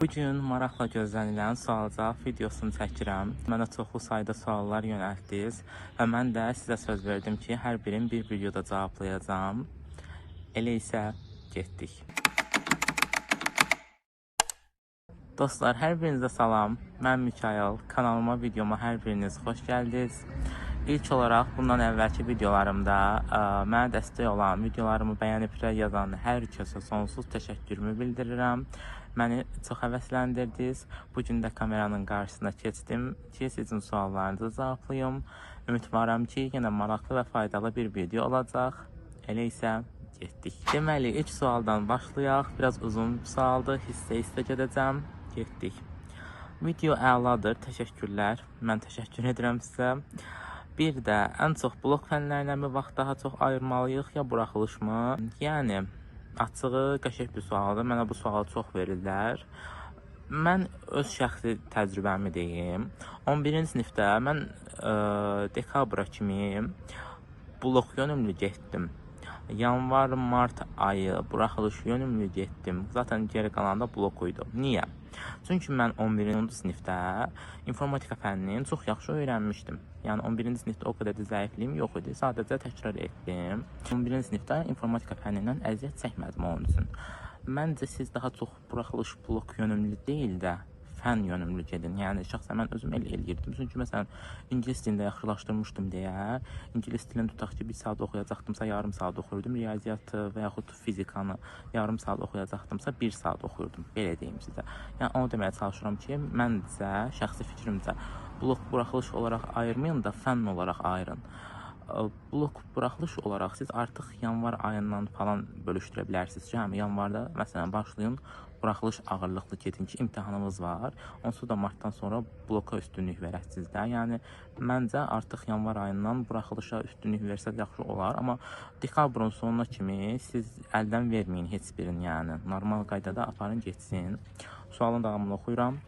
Bu gün maraqla gözlənilən sual-cavab videosunu çəkirəm. Mənə çoxlu sayda suallar yönəltdiniz və mən də sizə söz verdim ki, hər birini bir videoda cavablayacağam. Elə isə getdik. Dostlar, hər birinizə salam. Mən Mikayıl. Kanalıma, videoma hər biriniz xoş gəldiniz. İlk olaraq bundan əvvəlki videolarımda mənə dəstək olan, videolarımı bəyənib rəy yazan hər kəsə sonsuz təşəkkürümü bildirirəm. Məni çox həvəsləndirdiniz. Bu gün də kameranın qarşısına keçdim ki, sizin suallarınızı cavablayım. Ümidvaram ki, yenə maraqlı və faydalı bir video olacaq. Elə isə getdik. Deməli, ilk sualdan başlayaq. Biraz uzun sualdır, hissə-hissə gedəcəm. Getdik. Video əladır, təşəkkürlər. Mən təşəkkür edirəm sizə. Bir də ən çox blok fənlərinə mi vaxt daha çox ayırmalıyıq ya buraxılışmı? Yəni açığı qəşəng bir sualdır. Mənə bu sualı çox verirlər. Mən öz şəxsi təcrübəmi deyim. 11-ci sinifdə mən dekabra kimi blok yönümlü getdim. Yanvar, mart ayı buraxılış yönümlü getdim. Zaten geri qalanda blok idi. Niyə? Çünki mən 11-ci sinifdə informatika fənnini çox yaxşı öyrənmişdim. Yəni 11-ci sinifdə o qədər də zəifliyim yox idi. Sadəcə təkrar etdim. 11-ci sinifdə informatika fənnindən əziyyət çəkmədim onun üçün. Məncə siz daha çox buraxılış blok yönümlü deyil də fən yönümlü gedin. Yəni şəxsən mən özüm elə eləyirdim. Çünki məsələn ingilis dilində yaxşılaşdırmışdım deyə, ingilis dilini tutaq ki, 1 saat oxuyacaqdımsa yarım saat oxuyurdum. Riyaziyyatı və yaxud fizikanı yarım saat oxuyacaqdımsa 1 saat oxuyurdum. Belə deyim sizə. Yəni onu deməyə çalışıram ki, məncə, şəxsi fikrimcə blok buraxılış olaraq ayırmayın da fənn olaraq ayırın. Blok buraxılış olaraq siz artıq yanvar ayından falan bölüşdürə bilərsiniz ki, həm yanvarda məsələn başlayın buraxılış ağırlıqlı gedin ki, imtahanımız var. Onsuz da martdan sonra bloka üstünlük verəsiniz də. Yəni məncə artıq yanvar ayından buraxılışa üstünlük versəz yaxşı olar, amma dekabrın sonuna kimi siz əldən verməyin heç birini, yəni normal qaydada aparın getsin. Sualın davamını oxuyuram.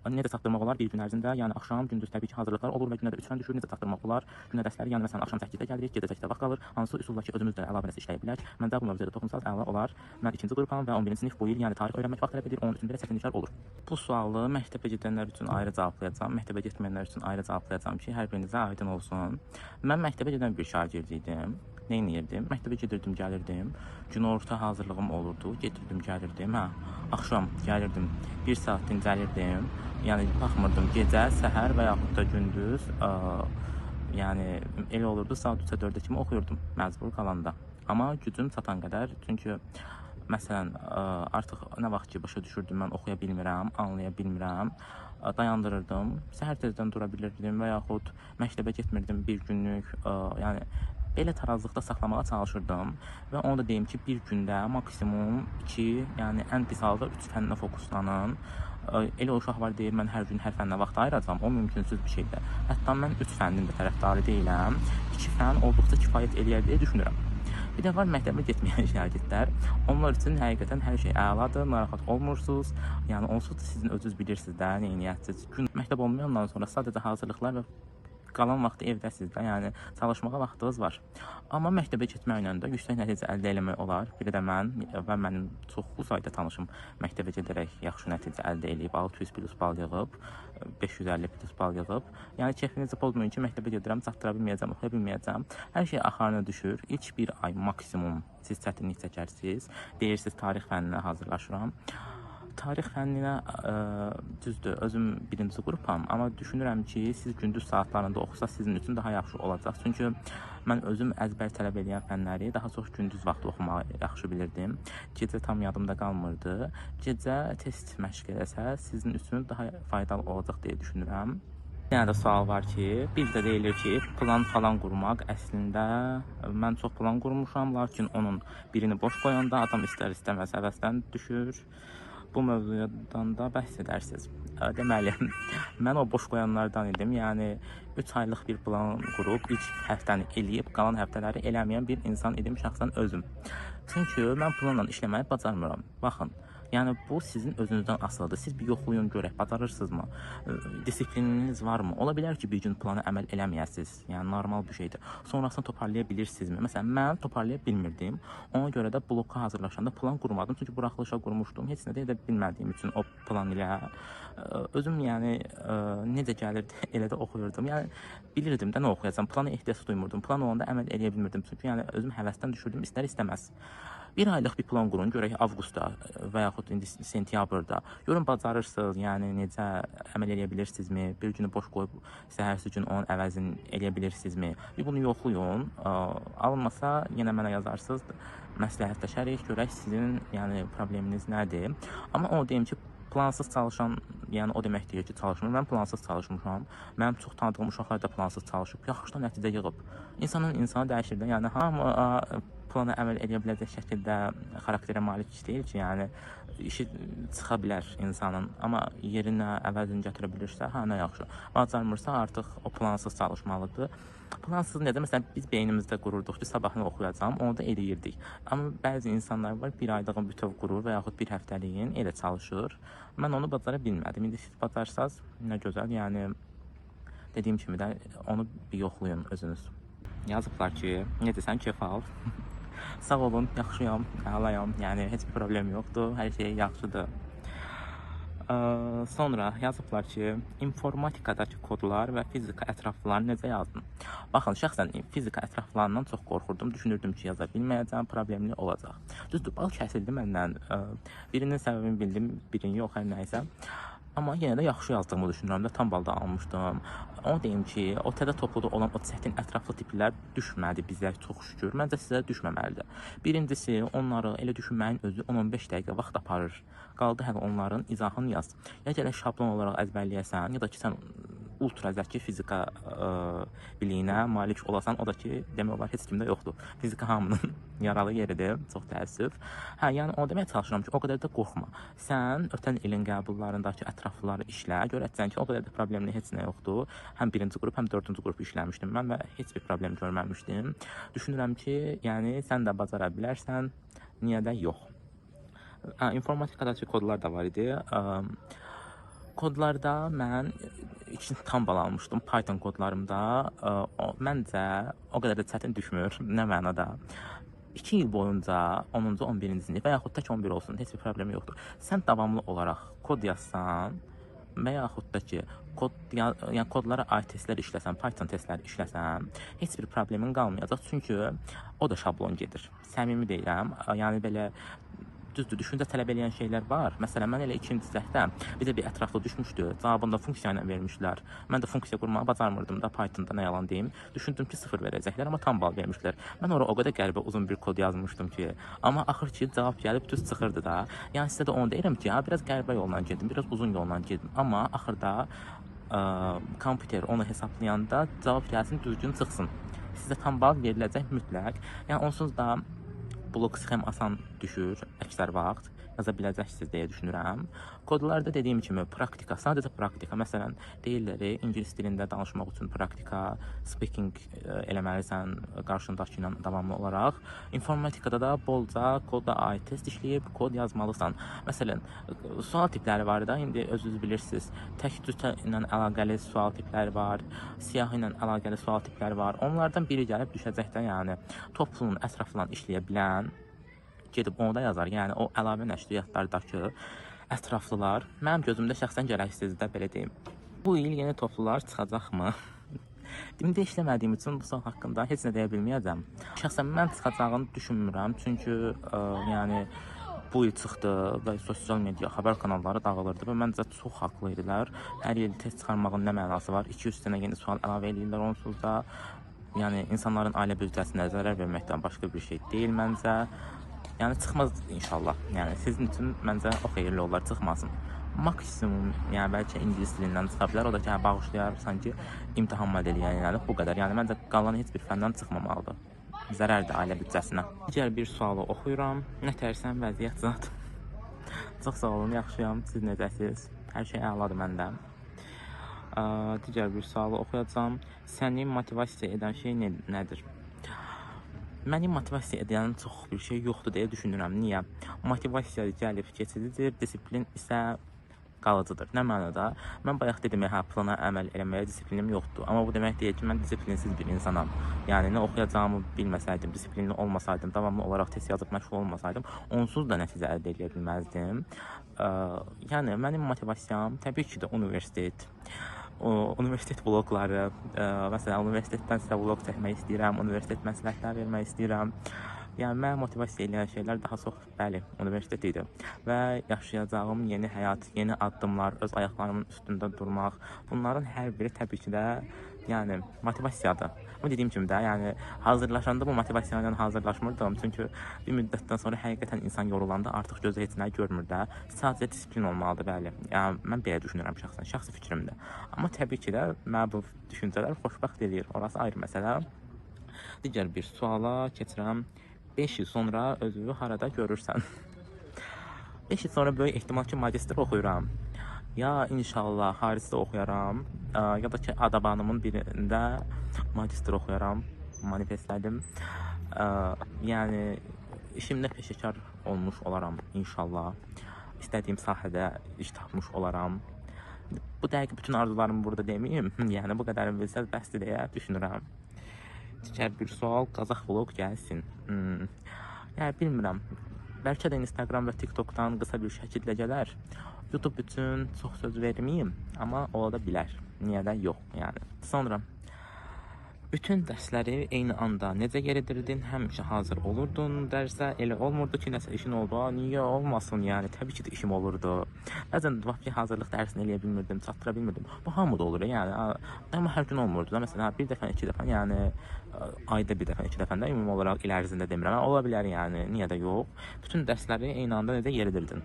Necə çatdırmaq olar bir gün ərzində? Yəni axşam, gündüz təbii ki, hazırlıqlar olur və günə də 3 fənn düşür. Necə çatdırmaq olar? Günə dərsləri, yəni məsələn axşam 8-də gəlirik, gecə 8-də vaxt qalır. Hansı üsulla ki, özümüz də əlavə nəsə işləyə bilərik. Məncə bu mövzuya da toxunsaz əla olar. Mən 2-ci qrupam və 11-ci sinif bu il, yəni tarix öyrənmək vaxt tələb edir. Onun üçün belə çətinliklər olur. Bu sualı məktəbə gedənlər üçün ayrı cavablayacağam, məktəbə getməyənlər üçün ayrı cavablayacağam ki, hər birinizə aydın olsun. Mən məktəbə gedən bir şagird idim. Nə edirdim? Məktəbə gedirdim, gəlirdim. Günorta hazırlığım olurdu. Gedirdim, gəlirdim. Hə, axşam gəlirdim. 1 saat dincəlirdim. Yəni baxmırdım gecə, səhər və yaxud da gündüz, yəni elə olurdu saat 3-ə 4-ə kimi oxuyurdum məcbur qalanda. Amma gücüm çatan qədər, çünki məsələn artıq nə vaxt ki başa düşürdüm mən oxuya bilmirəm, anlaya bilmirəm, dayandırırdım. Səhər tezdən dura bilirdim və yaxud məktəbə getmirdim bir günlük, yəni belə tarazlıqda saxlamağa çalışırdım və onu da deyim ki, bir gündə maksimum 2, yəni ən pis halda 3 fənnə fokuslanın. Elə o uşaq var deyir, mən hər gün hər fənnə vaxt ayıracağam. O mümkünsüz bir şeydir. Hətta mən 3 fənnin də tərəfdarı deyiləm. 2 fənn olduqca kifayət eləyər deyə düşünürəm. Bir də var məktəbə getməyən şagirdlər. Onlar üçün həqiqətən hər şey əladır, narahat olmursunuz. Yəni onsuz da sizin özünüz bilirsiniz də nə edirsiniz. Gün məktəb olmayandan sonra sadəcə hazırlıqlar və qalan vaxtı evdəsiniz də, yəni çalışmağa vaxtınız var. Amma məktəbə getməklə də yüksək nəticə əldə eləmək olar. Bir də mən və mənim çoxlu sayda tanışım məktəbə gedərək yaxşı nəticə əldə eləyib, 600 plus bal yığıb, 550 plus bal yığıb. Yəni keyfinizi pozmayın ki, məktəbə gedirəm, çatdıra bilməyəcəm, oxuya bilməyəcəm. Hər şey axarına düşür. İlk bir ay maksimum siz çətinlik çəkərsiniz. Deyirsiniz, tarix fənninə hazırlaşıram. Tarix fənninə düzdür, özüm birinci qrupam, amma düşünürəm ki, siz gündüz saatlarında oxusaz sizin üçün daha yaxşı olacaq. Çünki mən özüm əzbər tələb eləyən fənləri daha çox gündüz vaxtı oxumağı yaxşı bilirdim. Gecə tam yadımda qalmırdı. Gecə test məşq eləsəz sizin üçün daha faydalı olacaq deyə düşünürəm. Bir dənə də sual var ki, bizdə deyilir ki, plan falan qurmaq əslində mən çox plan qurmuşam, lakin onun birini boş qoyanda adam istər-istəməz həvəsdən düşür. Bu mövzudan da bəhs edərsiniz. Deməli, mən o boş qoyanlardan idim. Yəni 3 aylıq bir plan qurub, ilk həftəni eləyib, qalan həftələri eləməyən bir insan idim şəxsən özüm. Çünki mən planla işləməyi bacarmıram. Baxın, Yəni bu sizin özünüzdən asılıdır. Siz bir yoxlayın görək, bacarırsınızmı? Disiplininiz varmı? Ola bilər ki, bir gün plana əməl eləməyəsiniz. Yəni normal bir şeydir. Sonrasını toparlaya bilirsinizmi? Məsələn, mən toparlaya bilmirdim. Ona görə də bloka hazırlaşanda plan qurmadım. Çünki buraxılışa qurmuşdum. Heç nə də edə bilmədiyim üçün o plan ilə özüm yəni necə gəlirdi elə də oxuyurdum. Yəni bilirdim də nə oxuyacam. Plana ehtiyac duymurdum. Plan olanda əməl eləyə bilmirdim. Çünki yəni özüm həvəsdən düşürdüm istər-istəməz. Bir aylıq bir plan qurun, görək avqustda və yaxud indi sentyabrda. Görün bacarırsınız, yəni necə əməl eləyə bilirsinizmi? Bir günü boş qoyub səhərsi gün onun əvəzini eləyə bilirsinizmi? Bir bunu yoxlayın. Alınmasa yenə mənə yazarsınız, məsləhətləşərik, görək sizin yəni probleminiz nədir. Amma onu deyim ki, plansız çalışan, yəni o demək deyil ki, çalışmır. Mən plansız çalışmışam. Mənim çox tanıdığım uşaqlar da plansız çalışıb, yaxşıdan nəticə yığıb. İnsanın insana dəyişir də. Yəni hamı plana əməl edə biləcək şəkildə xarakterə malik deyil ki, yəni işi çıxa bilər insanın, amma yerinə əvəzini gətirə bilirsə, hə nə yaxşı. Bacarmırsa artıq o plansız çalışmalıdır. Plansız necə? Məsələn, biz beynimizdə qururduq ki, sabah nə oxuyacağam, onu da eləyirdik. Amma bəzi insanlar var, bir aylığın bütöv qurur və yaxud bir həftəliyin elə çalışır. Mən onu bacara bilmədim. İndi siz bacarsanız nə gözəl, yəni dediyim kimi də onu bir yoxlayın özünüz. Yazıblar ki, necəsən, kef al. Sağ olun, yaxşıyam, əlayam, yəni heç bir problem yoxdur, hər şey yaxşıdır. Sonra yazıblar ki, informatikadakı kodlar və fizika ətraflarını necə yazdın? Baxın, şəxsən fizika ətraflarından çox qorxurdum, düşünürdüm ki, yaza bilməyəcəm, problemli olacaq. Düzdür, bal kəsildi məndən. Birinin səbəbini bildim, birinin yox, hər nə isə. Amma yenə də yaxşı yazdığımı düşünürəm də, tam balda almışdım. Onu deyim ki, o təzə topluda olan o çətin ətraflı tiplər düşmədi bizə çox şükür. Məncə sizə düşməməlidir. Birincisi, onları elə düşünməyin özü 10-15 dəqiqə vaxt aparır. Qaldı hələ onların izahını yaz. Ya gələ şablon olaraq əzbərləyəsən, ya da ki, sən ultra zəki fizika biliyinə malik olasan, o da ki, demək olar heç kimdə yoxdur. Fizika hamının yaralı yeridir, çox təəssüf. Hə, yəni onu deməyə çalışıram ki, o qədər də qorxma. Sən ötən ilin qəbullarındakı ətraflıları işlə, görəcəksən ki, o qədər də problemli heç nə yoxdur. Həm birinci qrup, həm dördüncü qrup işləmişdim mən və heç bir problem görməmişdim. Düşünürəm ki, yəni sən də bacara bilərsən, niyə də yox. Hə, informatikadakı kodlar da var idi. Kodlarda mən ikisini tam bal almışdım Python kodlarımda. Məncə o qədər də çətin düşmür, nə mənada. 2 il boyunca 10-cu, 11-ci sinif və yaxud tək 11 olsun, heç bir problemi yoxdur. Sən davamlı olaraq kod yazsan və yaxud da ki, yəni kodlara aid testlər işləsən, Python testləri işləsən, heç bir problemin qalmayacaq. Çünki o da şablon gedir. Səmimi deyirəm, yəni belə düzdür, düşüncə tələb eləyən şeylər var. Məsələn, mən elə ikinci cəhdə bizə bir ətraflı düşmüşdü. Cavabını da funksiya ilə vermişdilər. Mən də funksiya qurmağı bacarmırdım da Pythonda, nə yalan deyim. Düşündüm ki, 0 verəcəklər, amma tam bal vermişdilər. Mən ora o qədər qəribə uzun bir kod yazmışdım ki, amma axır ki, cavab gəlib düz çıxırdı da. Yəni sizə də onu deyirəm ki, ya biraz qəribə yolla gedim, biraz uzun yolla gedim. Amma axırda kompüter onu hesablayanda cavab gəlsin, düzgün çıxsın. Sizə tam bal veriləcək mütləq. Yəni onsuz da blok sxem asan düşür əksər vaxt, yaza biləcəksiniz deyə düşünürəm. Kodlarda dediyim kimi praktika, sadəcə praktika. Məsələn, deyirlər ingilis dilində danışmaq üçün praktika, speaking eləməlisən qarşındakı ilə davamlı olaraq. İnformatikada da bolca koda aid test işləyib kod yazmalısan. Məsələn, sual tipləri var da, indi özünüz bilirsiniz. Tək cütə ilə əlaqəli sual tipləri var, siyahı ilə əlaqəli sual tipləri var. Onlardan biri gəlib düşəcək də, yəni toplunun ətrafından işləyə bilən gedib onu da yazar. Yəni o əlavə nəşriyyatlardakı ətraflılar mənim gözümdə şəxsən gərəksizdir də, belə deyim. Bu il yeni toplular çıxacaqmı? İndi işləmədiyim üçün bu sual haqqında heç nə deyə bilməyəcəm. Şəxsən mən çıxacağını düşünmürəm, çünki yəni bu il çıxdı və sosial media, xəbər kanalları dağılırdı və məncə çox haqlı idilər. Hər il test çıxarmağın nə mənası var? 200 dənə yeni sual əlavə eləyirlər onsuz da. Yəni insanların ailə büdcəsinə zərər verməkdən başqa bir şey deyil məncə. Yəni çıxmaz inşallah. Yəni sizin üçün məncə o xeyirli olar, çıxmasın. Maksimum, yəni bəlkə ingilis dilindən çıxa bilər. O da ki, hə, bağışlayar sanki imtahan modeli, yəni bu qədər. Yəni məncə qalan heç bir fəndən çıxmamalıdır. Zərərdir ailə büdcəsinə. Digər bir sualı oxuyuram. Nə tərsən vəziyyət zat? Çox sağ olun, yaxşıyam. Siz necəsiz? Hər şey əladır məndə. Digər bir sualı oxuyacağam. Səni motivasiya edən şey nədir? Məni motivasiya edən çox bir şey yoxdur deyə düşünürəm. Niyə? Motivasiya gəlib keçicidir, disiplin isə qalıcıdır. Nə mənada? Mən bayaq dedim, hə, plana əməl eləməyə disiplinim yoxdur. Amma bu demək deyil ki, mən disiplinsiz bir insanam. Yəni nə oxuyacağımı bilməsəydim, disiplinli olmasaydım, davamlı olaraq test yazıb məşğul olmasaydım, onsuz da nəticə əldə edə bilməzdim. Yəni mənim motivasiyam təbii ki də universitet. O universitet vloqları, məsələn, universitetdən sizə vloq çəkmək istəyirəm, universitet məsləhətlər vermək istəyirəm. Yəni mənə motivasiya eləyən şeylər daha çox, bəli, universitet idi. Və yaşayacağım yeni həyat, yeni addımlar, öz ayaqlarımın üstündə durmaq, bunların hər biri təbii ki də, yəni motivasiyadır. Amma dediyim kimi də, yəni hazırlaşanda bu motivasiya ilə hazırlaşmırdım. Çünki bir müddətdən sonra həqiqətən insan yorulanda artıq gözü heç nə görmür də. Sadəcə disiplin olmalıdır, bəli. Yəni mən belə düşünürəm şəxsən, şəxsi fikrimdir. Amma təbii ki də mənə bu düşüncələr xoşbəxt eləyir. Orası ayrı məsələ. Digər bir suala keçirəm. 5 il sonra özünü harada görürsən? 5 il sonra böyük ehtimal ki, magistr oxuyuram. Ya inşallah xaricdə oxuyaram, ya da ki, adabanımın birində magistr oxuyaram, manifestlədim. Yəni işimdə peşəkar olmuş olaram inşallah. İstədiyim sahədə iş tapmış olaram. Bu dəqiqə bütün arzularımı burada deməyim. Yəni bu qədərini bilsəz bəsdir deyə düşünürəm. Digər bir sual, Qazax vlog gəlsin. Yəni bilmirəm. Bəlkə də Instagram və TikTokdan qısa bir şəkildə gələr. YouTube üçün çox söz verməyim, amma ola da bilər. Niyə də yox, yəni. Sonra bütün dərsləri eyni anda necə yeridirdin? Həmişə hazır olurdun dərsə. Elə olmurdu ki, nəsə işin oldu. Niyə olmasın, yəni? Təbii ki də işim olurdu. Bəzən vapki hazırlıq dərsini eləyə bilmirdim, çatdıra bilmirdim. Bu hamıda olur, yəni. Amma hər gün olmurdu da. Məsələn, bir dəfə, iki dəfə, yəni ayda bir dəfə, iki dəfə də ümumi olaraq il ərzində demirəm. Ola bilər, yəni, niyə də yox. Bütün dərsləri eyni anda necə yeridirdin?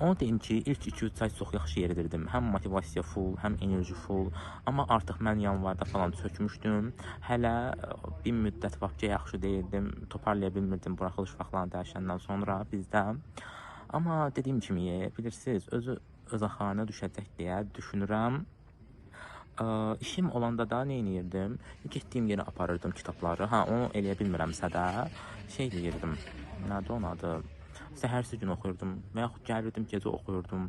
Onu deyim ki, ilk 2-3 ay çox yaxşı yeridirdim. Həm motivasiya full, həm enerji full. Amma artıq mən yanvarda falan çökmüşdüm. Hələ bir müddət vapki yaxşı deyildim. Toparlaya bilmirdim buraxılış vaxtlarını dəyişəndən sonra bizdə. Amma dediyim kimi, bilirsiniz, özü öz axarına düşəcək deyə düşünürəm. İşim olanda da nə edirdim? Getdiyim yerə aparırdım kitabları. Hə, onu eləyə bilmirəmsə də şey eləyirdim. Nədir onun adı? Səhərsi gün oxuyurdum və yaxud gəlirdim gecə oxuyurdum.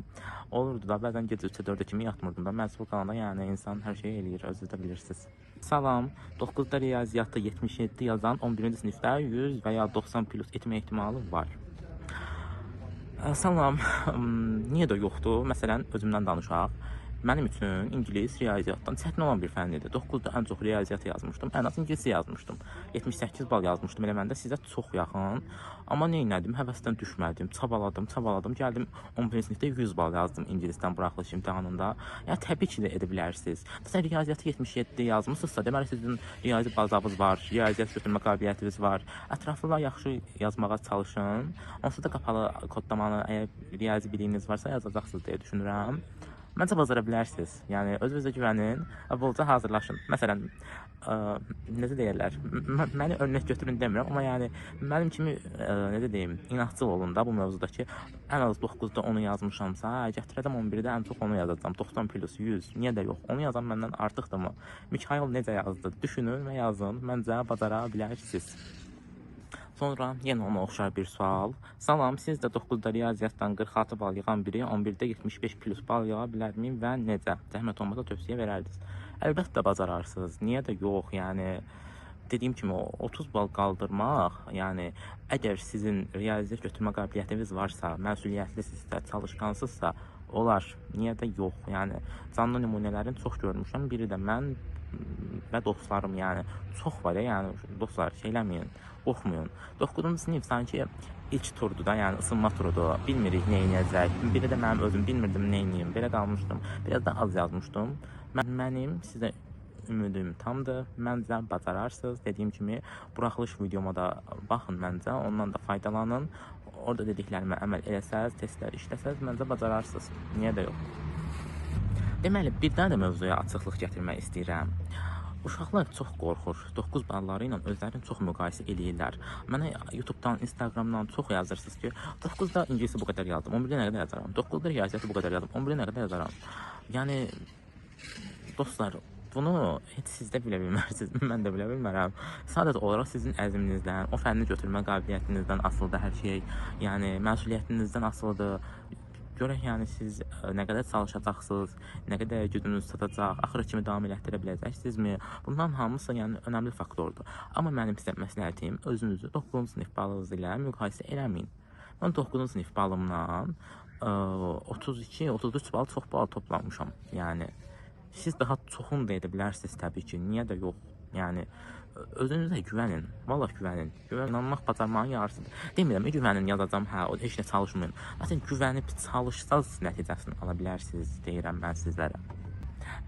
Olurdu da bəzən gecə 3-ə 4-ə kimi yatmırdım da. Məcbur qalanda yəni insan hər şeyi eləyir, özünüz də bilirsiniz. Salam, 9-da riyaziyyatda 77 yazan 11-ci sinifdə 100 və ya 90 plus etmə ehtimalı var. Salam, niyə də yoxdur? Məsələn, özümdən danışaq. Mənim üçün ingilis riyaziyyatdan çətin olan bir fənn idi. 9-da ən çox riyaziyyatı yazmışdım, ən az ingiliscə yazmışdım. 78 bal yazmışdım, elə məndə sizə çox yaxın. Amma nə etdim? Həvəsdən düşmədim, çabaladım, çabaladım. Gəldim 11-ci sinifdə 100 bal yazdım ingilisdən buraxılış imtahanında. Yəni təbii ki də edə bilərsiniz. Məsələn, riyaziyyatı 77 yazmısınızsa, deməli sizin riyazi bazavız var, riyaziyyat götürmə qabiliyyətiniz var. Ətraflı yaxşı yazmağa çalışın. Onsuz da qapalı kodlamanı əgər riyazi biliyiniz varsa yazacaqsınız deyə düşünürəm. Məncə bacara bilərsiniz. Yəni özünüzə güvənin, bolca hazırlaşın. Məsələn, necə deyirlər? Məni örnək götürün demirəm, amma yəni mənim kimi necə deyim, inadçıl olun da bu mövzuda ki, ən az 9-da onu yazmışamsa, gətirəcəm 11-də ən çox onu yazacağam. 90 plus 100, niyə də yox? Onu yazan məndən artıqdırmı? Mikayıl necə yazdı? Düşünün və yazın. Məncə bacara bilərsiniz. Sonra yenə ona oxşar bir sual. Salam, siz də 9-da riyaziyyatdan 46 bal yığan biri 11-də 75 plus bal yığa bilərmi və necə? Zəhmət olmasa tövsiyə verərdiniz. Əlbəttə bacararsınız. Niyə də yox? Yəni dediyim kimi 30 bal qaldırmaq, yəni əgər sizin riyaziyyat götürmə qabiliyyətiniz varsa, məsuliyyətlisinizsə, çalışqansınızsa, olar. Niyə də yox? Yəni canlı nümunələrini çox görmüşəm. Biri də mən və dostlarım, yəni çox var ya, yəni dostlar şey eləməyin, qorxmayın. 9-cu sinif sanki ilk turdur da, yəni ısınma turudur. Bilmirik nə eləyəcək. Biri də mənim özüm bilmirdim nə eləyim. Belə qalmışdım. Biraz da az yazmışdım. Mənim sizə ümidim tamdır. Məncə bacararsınız. Dediyim kimi buraxılış videoma da baxın məncə, ondan da faydalanın. Orada dediklərimə əməl eləsəz, testlər işləsəz, məncə bacararsınız. Niyə də yox? Deməli, bir dənə də mövzuya açıqlıq gətirmək istəyirəm. Uşaqlar çox qorxur. 9 balları ilə özlərini çox müqayisə eləyirlər. Mənə YouTube-dan, Instagram-dan çox yazırsınız ki, 9-da ingiliscə bu qədər yazdım, 11-də nə qədər yazaram, 9-da riyaziyyatı bu qədər yazdım, 11-də nə qədər yazaram. Yəni dostlar, Bunu heç siz də bilə bilmərsiniz, mən də bilə bilmərəm. Sadəcə olaraq sizin əzminizdən, o fənni götürmə qabiliyyətinizdən asılıdır hər şey. Yəni məsuliyyətinizdən asılıdır. Görək yəni siz nə qədər çalışacaqsınız, nə qədər gücünüz çatacaq, axıra kimi davam elətdirə biləcəksinizmi? Bunların hamısı yəni önəmli faktordur. Amma mənim sizə məsləhətim özünüzü 9-cu sinif balınız ilə müqayisə eləməyin. Mən 9-cu sinif balımla 32-33 bal çox bal toplamışam. Yəni siz daha çoxunu da edə bilərsiniz təbii ki. Niyə də yox? Yəni özünüzə güvənin. Vallah güvənin. Güvən, inanmaq bacarmağın yarısıdır. Demirəm, güvənin yazacağam, hə, o heç nə çalışmayın. Lakin güvənib çalışsanız nəticəsini ala bilərsiniz, deyirəm mən sizlərə.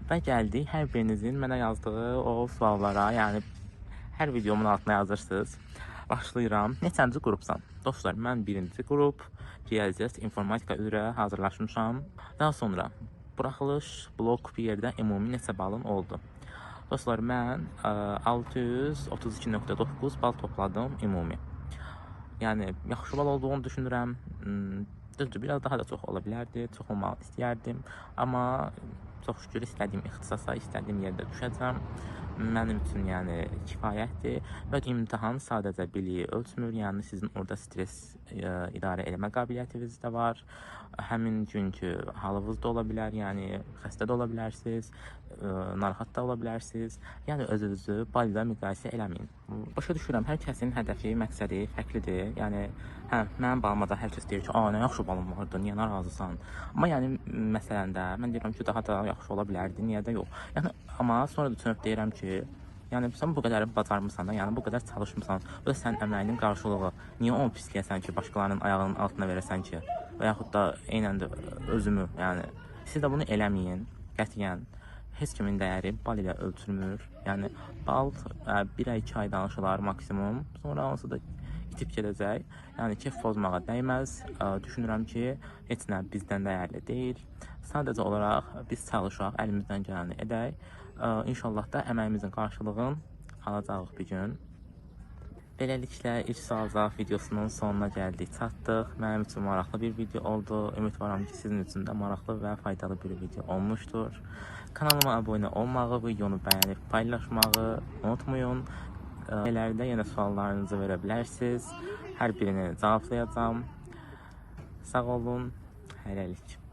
Və gəldik hər birinizin mənə yazdığı o suallara, yəni hər videomun altına yazırsınız. Başlayıram. Neçənci qrupsan? Dostlar, mən birinci qrup riyaziyyat, informatika üzrə hazırlaşmışam. Daha sonra buraxılış blok bir yerdə ümumi neçə balın oldu? Dostlar, mən 632.9 bal topladım ümumi. Yəni yaxşı bal olduğunu düşünürəm. Düzdür, biraz daha da çox ola bilərdi, çox olmağı istəyərdim. Amma çox şükür istədiyim ixtisasa, istədiyim yerdə düşəcəm. Mənim üçün yəni kifayətdir və imtahan sadəcə biliyi ölçmür. Yəni sizin orada stres idarə eləmə qabiliyyətiniz də var. Həmin günkü halınız da ola bilər, yəni xəstə də ola bilərsiniz, narahat da ola bilərsiniz. Yəni özünüzü bal ilə müqayisə eləməyin. Başa düşürəm, hər kəsin hədəfi, məqsədi fərqlidir. Yəni hə, mənim balıma da hər kəs deyir ki, "A, nə yaxşı balın vardı, niyə narazısan?" Amma yəni məsələn də mən deyirəm ki, daha da yaxşı ola bilərdi, niyə də yox. Yəni amma sonra düşünüb deyirəm ki, yəni sən bu qədəri bacarmısan da, yəni bu qədər çalışmısan. Bu da sənin əməyinin qarşılığı. Niyə onu pisləyəsən ki, başqalarının ayağının altına verəsən ki? Və yaxud da eynən də özümü, yəni siz də bunu eləməyin qətiyyən. Heç kimin dəyəri bal ilə ölçülmür. Yəni bal 1 ay, 2 ay danışılar maksimum. Sonra onsuz da itib gedəcək. Yəni kef pozmağa dəyməz. Düşünürəm ki, heç nə bizdən dəyərli deyil. Sadəcə olaraq biz çalışaq, əlimizdən gələni edək. İnşallah da əməyimizin qarşılığını alacağıq bir gün. Beləliklə ilk sual-cavab videosunun sonuna gəldik, çatdıq. Mənim üçün maraqlı bir video oldu. Ümidvaram ki, sizin üçün də maraqlı və faydalı bir video olmuşdur. Kanalıma abunə olmağı, videonu bəyənib paylaşmağı unutmayın. İlərdə yenə suallarınızı verə bilərsiniz. Hər birini cavablayacağam. Sağ olun. Hələlik.